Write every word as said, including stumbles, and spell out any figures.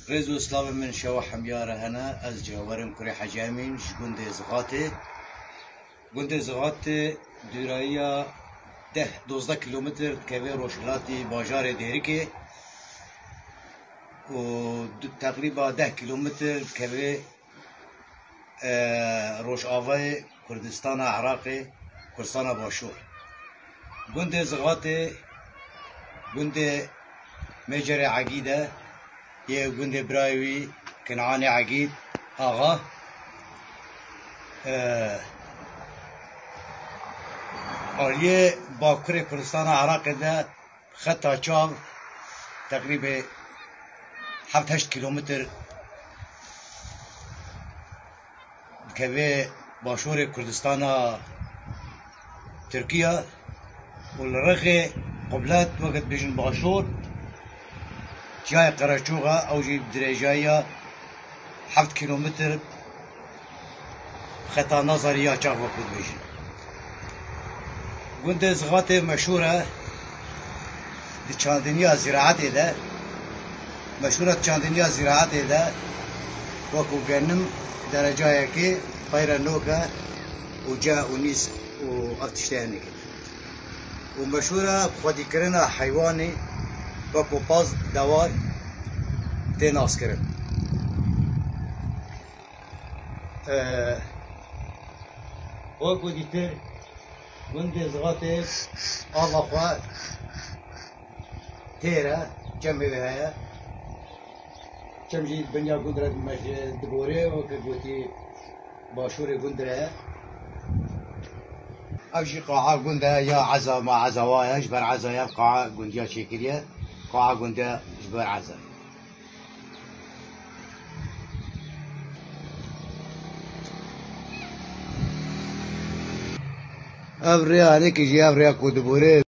Rêz û slavên min şewa hemya re hene. Ez cêwerim kurê Hecî Emîn ji gundê Zixatê. Gundê Zixatê dûrayiya deh dozdeh kîlometr dikeve rojhilatî bajarê Dêrikê û du-, teqrîba deh kîlometr dikeve, e, rojavayê Kurdistana Iraqê, Kurdistana Başûr. Gundê Zixatê gundê Mêcerê Egîd e, yê gundê birayê wî Kinanê Egîd Axa. E, aliyê bakurê Kurdistana Iraqê de xeta çav teqrîbê heft heşt kîlometr dikeve başûrê Kurdistana Tirkiye û li rexê qublet, weke dibêjin başûr, çiyayê Qereçox e, ew jî bi dirêjayiya heft kîlometr xeta nazarî ya çax, wekî dibêjin. Gundê Zixatê meşhûr e di çandiniya zîraetê de, meşhûr e di çandiniya zîraetê de, wekî genim derecayekê peyre nok e û ce û nîsk û ev tiştê hinekî. Û meşhûr e bi xwedîkirina heywanê, wekî paz, dewar tê naskirin. Ee, wekî dîtir gundê Zixatê ava xwe têr e, çemê wê heye. Çem jî dinya gund re diborê, weke gotî başûrê gund re ye. Ev jî qa'a gund e ya Eza, ma Eza wa ye, ji ber Eza ye, qa'a gundiya çêkiriye, qa'a gund e ji ber Eza. Ev rêya hinekî jî ev rêya ku diborê.